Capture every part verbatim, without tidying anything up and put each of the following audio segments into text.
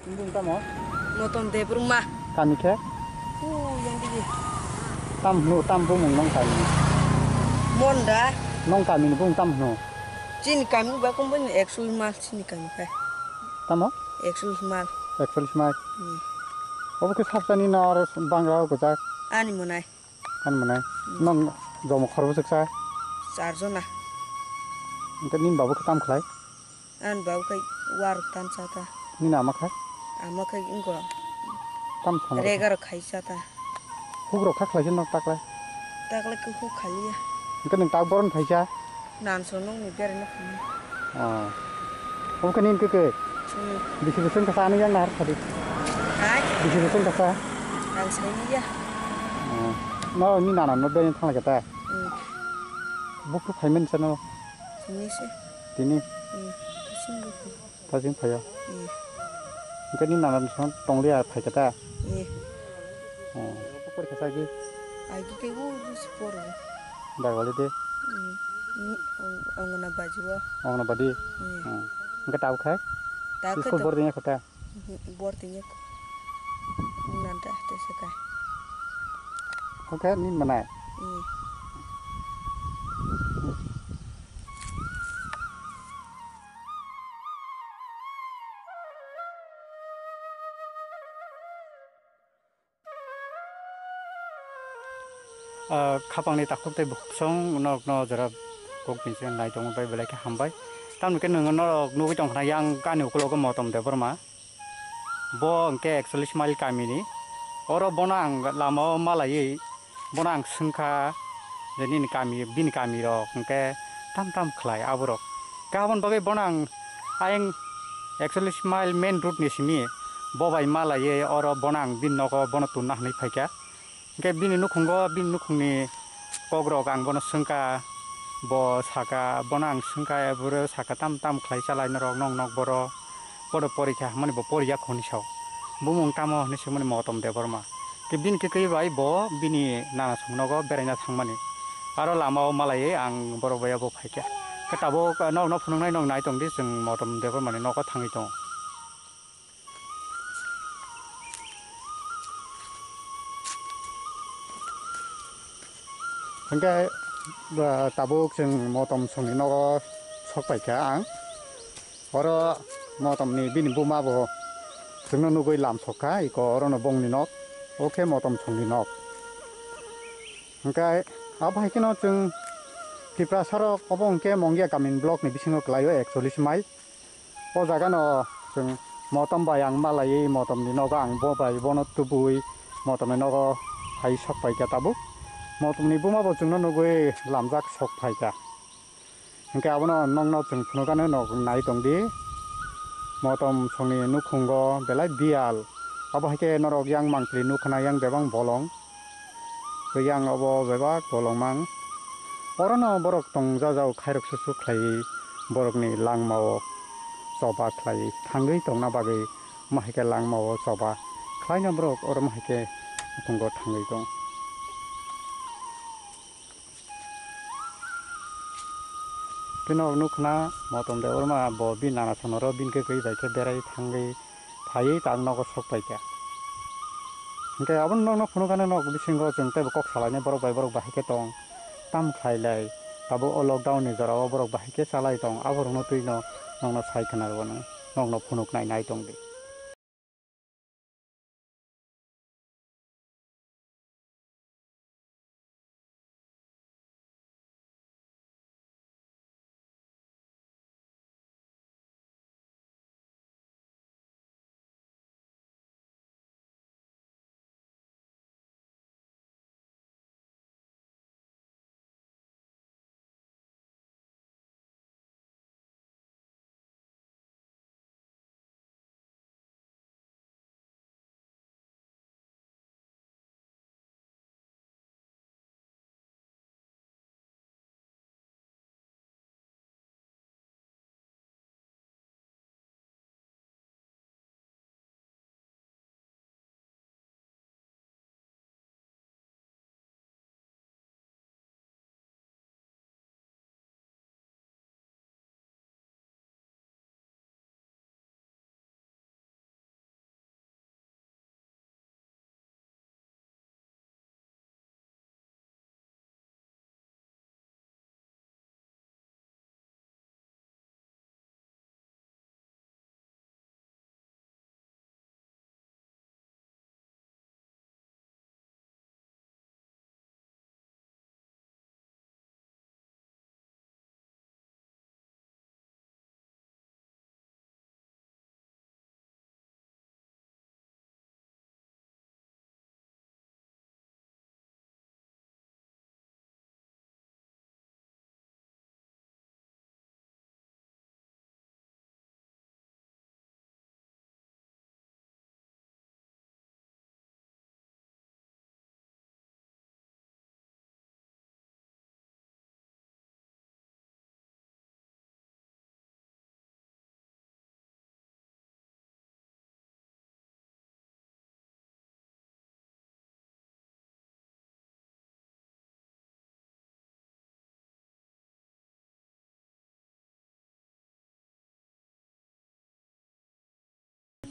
Bung tamo? Motom Debbarma. Kami khe? Hu, yang digi. Tam hnu, tam bumung nong kami. Monda. Nong kami ni bung tam hnu? Chini kami ba kumbani ekchollish mal chini kami khe. Tamo? Ekchollish mal. Ekchollish mal. Hmm. Obo khe sapsani nor bangra o gojak? Ani monai. Ani monai. Hmm. Nong jomo khorbo chuksa? Char jona. Engke nini babu khe tam khlai? Ani babu khai warok tam cha ta. Nini ama khai? Ama khai wngkha. Tam samar. Rega rok khai cha ta. Huk rok kha khlai se nok taklai. Taklai khe huk khaliya. Engke nwng tak boron phai cha? Nan so nokni bera no phai. Oh. Omo khe nini khe khe? Hmm. Bisi bwswng kasa ani yang nahar khadi. Hai? Bisi bwswng kasa? Ang sai ya. Oh. No ni nana no bera thang khe ta? Hmm. Bukhu phai men sa no? Tini se. Tini? Hmm. Kasing bukhu. Kasing phaiya? Hmm. Engke ni nana no tong liya phai khe ta? Hmm. Oh. Porikha sa gi? Agi ke wo si poro. Dagoli de? Hmm. Ni ong-, ongna baji wo. Ongna badi? Hmm. Hmm. Engke tau khai? Ta khe School to. Bor dinya kota? Bor tini ko. Nanta te se kai. Oke, ni mana? Hmm. Ah, khapangni takhuk tei bukhuksong nok no jora kok binsi nai tongo bai belai khe hambai. Tamni khe nwng norok nugui tongkha yang ani ukulogo Motom Debbarma. Bo hwnkhe ekchollish mile kamini. Oro bono ang lama o malaiwi bono ang swngkha je nini kami, bini kami rok hwnkhe tam tam khlai aborok. Khe aboni bagwi bono ang ayang ekchollish mile main road ni simi bo bai malaiwi oro bono ang bini nogo bono tunna hwnwi phaikha. Hwnkhe bini nukhungo, bini nukhungni kokrok ang bono swngkha, bo saka, bono ang swngkha, boro saka tam tam khlai chalai norok nok nok boro, bodo porikha hwnmani bo poriya hwnwi sao. Bumung tamo hwnwi swngmani Motom Debbarma. Khe bini khe khe bai bo bini nana songnogo beraina thangmani. Aro lama o malaiwi ang borok bai abo phaikha. Khe tabuk nok no phunuknai nok nai tongdi chwng Motom Debbarmani nogo thangwi tongo. Hwnkhe, ba, tabuk chwng Motom songni nogo sok paikha ang. Oro Motomni bini buma bo chwngno nugwi lam sokkha, iko orono bongni nok, o khe Motom songni nok. Hwnkhe abo hai kheno chwng Tiprasarok obo hwnkhe Mongia Gamin blockni bisingo kwlaio ekchollish mile. O jaga no chwng Motom bai ang malaiwi Motom ni nogo ang bo bai bono tubui Motom ni nogo hai sok paikha tabuk. Motom ni buma bo chwngno nugwi lamjak sok phaikha. Hwnkhe abono nokno chwng phunukgano nog nai tongdi. Motom songni nukhungo belai biyal. Abo hai khe norok yang mangpili nukha na yang bebak bolong. Yang obo bebak bolongmang. Orono borok tongjajao khairok susu khlaiwi borokni langmao choba khlaiwi thangwi tongna bagwi omo hai khe langmao choba khlaina borok oro omo hai khe nukhungo thangwi tong. Khe nog nukha na Motom Debbarma bo bini nana sonoro bini khe kwi bai khe berai thangwi phaiwi tak nogo sok paikha. Hwnkhe abono nokno phunukgano nok bisingo chwng teibo kok salainai borok bai borok bahai khe tong. Tam khlai lai tabuk o lockdown ni jorao borok bahai khe chalai tong, aborokno twino nokno sai khna rwno nokno phunuknai nai tongdi.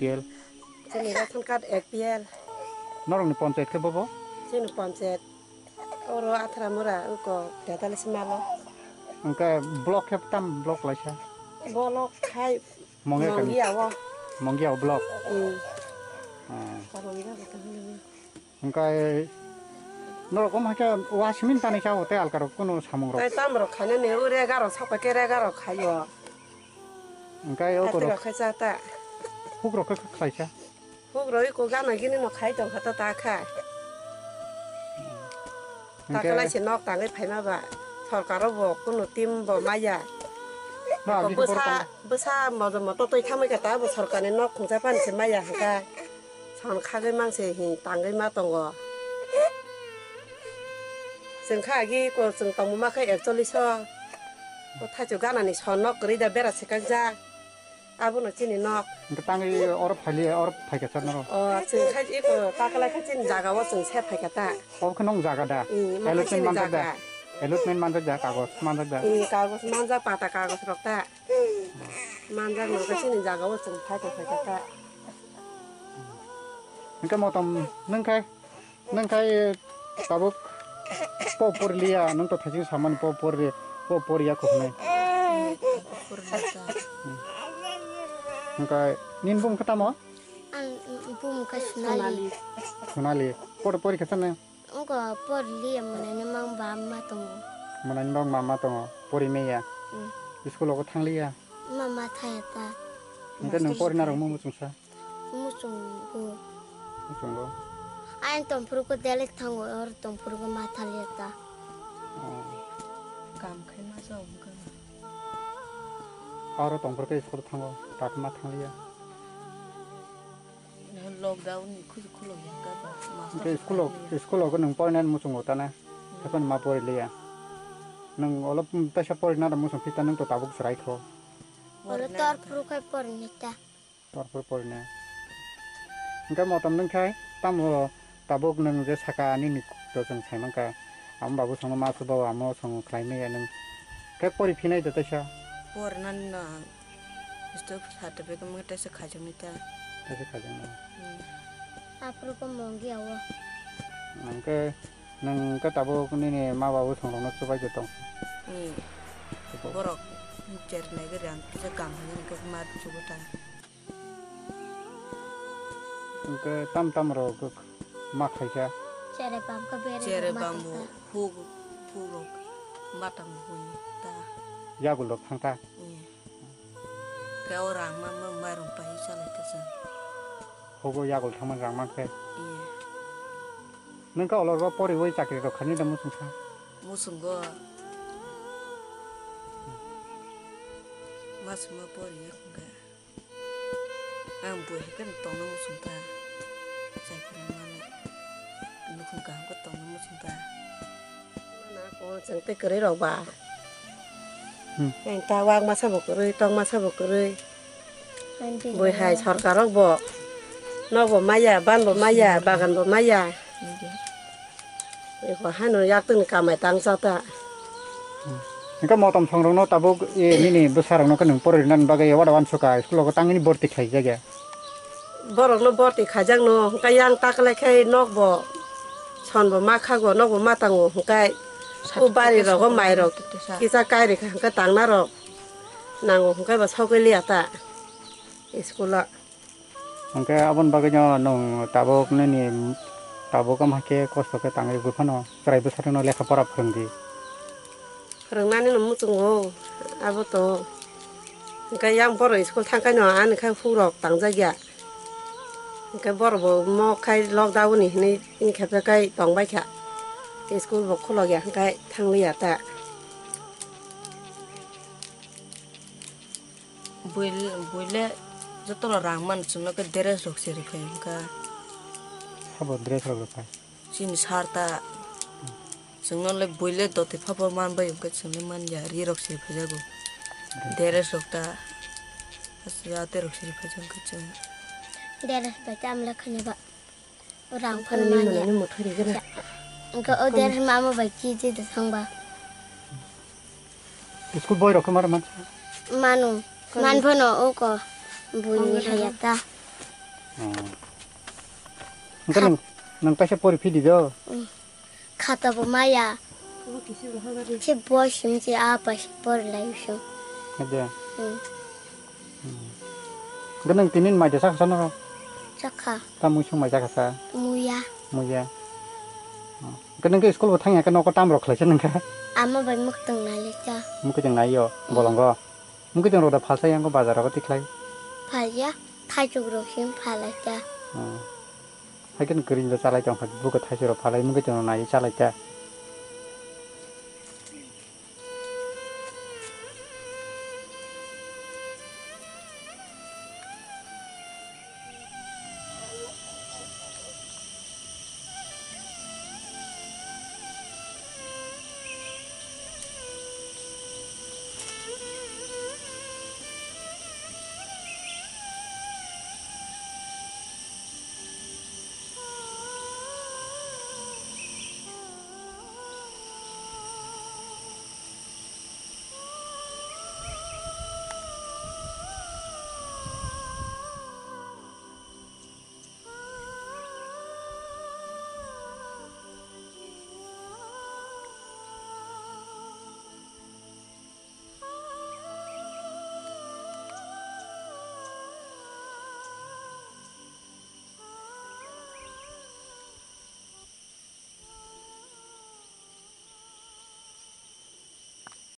P L. Chini ration card A P L. Norokni panchayat khe bobo? Chini panchayat. Oro Athra Mura, uko Tetalisi malo. Hwnkhe block khe tam block laisa? Block khai Mongia kami? Mongia o. Mongia o block? Hmm. Ah. Karongia bo tang nini. Hwnkhe norok omo hai khe wa simin tanwi cha o tei alkarok kunu samung rok? Tai tam rok khainani o rega rok sokha khe rega rok khaio. Hwnkhe o Hati korok rok khai cha ta. Huk rok khe khlaisa? Huk rok iko gana gini no khai tong kha ta ta kha. Hwnkhe Takalai se nok tangwi phaima ba. Sorkar o bo kunu team bo maya. No, Ko agi borok bwsa, tang- bwsa mojo moto twi thamwi kha ta bo sorkar ni nok khungsa pani se maya hwnkha. Son khagwi mang se hin tangwi ma tongo. Chwng kha agi ko chwng tongma khe ekchollish o. Ko thaichuk gana ni son nok kwrwi da bera swkang jak. Abono chini nok. Hwnkhe tangwi oro phailiya, oro phaikha sir norok? O, chwng khai eko takalai khe chini jaga o chwng se phaikha ta. Obo khe nong jaga da? Hmm, omo khe Allotment chini manjak da? Jaga. Allotment manjak da, kagoj manjak da? Hmm, kagoj manjak, pata kagoj rok ta. Manjak nang khe chini jaga o chwng phaikha phaikha ta. Hwnkhe motom nwng khe? Nwng khai tabuk po porliya, nwng to thaising samani po porli, po porya kho hwnwi. Hwnkhe nini bumung khe tamo? Ang bumung khe Sonali. Sonali. Por porikha sano? Wngkha porliya, mwnani mang bamma tongo. Mwnani mang bamma tongo, pori maya. Hmm. School o thangliya? Mama thaya ta. Hwnkhe nwng porinarok muchungsa? Muchungo. Muchungo. Ayang tongphuru ko dele thango, or tongphuru ko ma thalia ta. Oh. Kam khai ma sa wngkha. Oro tongphuru ko school thango, tat ma thangliya. Lockdown ni khuju khulok ya ka ba, master Hwnkhe school o, thangliya. School o ko nwng porinani muchungo ta na? Hmm. Haikhe ma poriliya. Nwng olo, um, taisa porina da muchung phi ta nwng to tabuk chwrai kho. Oro Porina tor ka. Phuru khai porinai ta. Tor phuru porinai. Hwnkhe motom nwng khai tamo tabuk nwng je saka nini to chwng sai mankha. Amo babu songno ma subo amo song khlai maya nwng. Khe pori phinai da taisa. Porinani no ang stop certificate mo taisa khaijaknai ta. Taisa khaijaknai. Hmm. Aphuru ko mongi awo. Hwnkhe nwng khe tabuk nini ma babu songrokno chubaidi tong. Hmm. Chubo. Borok chernaigwi rang kisa kam hwnwi khe ma chubo ta. Hwnkhe tam tam rok ma khaikha. Chere bam khe bere Chere bam bo khaikha. Huk, huk rok matang hwnwi ta. Yagul rok thangkha. Hmm. Khe o rang ma, ma, mairung pai salai khe chwng. Hogo yagul thangma rang mankhe. Iya. Nwng khe olorba poriwi chakri rok khainai da muchungsa? Muchungo. Masuma poriwi hwnkhe. Ang bui hai kheno tongna muchungkha. Chakri rok mano. Nukhung kaham khe tongna muchungkha. Chwng tei kwrwi rok ba. Hmm. Ang ta wak masa bo kwrwi, tong masa bo kwrwi. Bui hai sorkar rok bo nok bo maya, ban bo maya, bagan bo maya. Eko haino yak tini kamai tang cha ta. Hmm. Hwnkhe motom song rokno tabuk, e, nini bwsa rokno khe nwng poroi rinani bagwi wada wansukha school o tangwi borti khlai jak ya. Borokno borti khaijakno, hwnkhe yang taklai khe nokbo sonbo ma khago, nokbo ma tango, hwnkhe o bari rogo mai rok kisa kairi kha, hwnkhe tangna rok nango, hwnkhe bo sogwi liya ta school o. Hwnkhe aboni bagwino nwng tabuk nini tabuk wngma khe kosto khe tangwi bui phano chwrai bwsarokno lekha pora phwrwngdi. Phwrwngnani no muchungo, abo to. Hwnkhe yang borok school thangkhaino ani khai hukrok tangjakya. Hwnkhe borok bo mo khai lockdown ni hinwi tini khe kai tongbaikha. School bo khulokya hwnkhe thangliya ta. Buil-, buile jotono rang mano chwngno khe dress rok se rwphai hwnkha. Sabo dress rok rwphai? Chini sir ta. Chwngno le buile doti phabo manbai hwnkhe chwngno manya ri rok se rwphaijago. Dress rok ta. Yate rok se rwphaijago hwnkhe chwng. Dress bai chamle khani ba. Rang phano manya. Engkhe o der mama bai kiji de thangba. School boy rok khe maro mansa? Manu. Man phano o ko buini haya ta. Hmm. Hwnkhe nwng, nwng kaisa pori phidi do? Hmm. Khata bo maya. Se bo sim se a pai se pori lai sung. Hede. Hmm. Hmm. Hwnkhe nwng tinin mai de sakha no? Sakha. Ta mui sung mai sakha sa? Muya. Muya. Hmm. Hwnkhe nwng khe school bo thangya khe nogo tam rok khlaisa nwng khe? Ama bai mwktwng nai le cha. Mwktwng nai yo, hmm, bolongo. Mwkhe chwng rok da phalsa yang bazar rogo tikhlai? Phalya, thaichuk rok sim phalai ta. Hmm. Hai khe kwrwi ba chalai tong kha, buko thaichuk rok phalai mwkhe chwng nai chalai ta.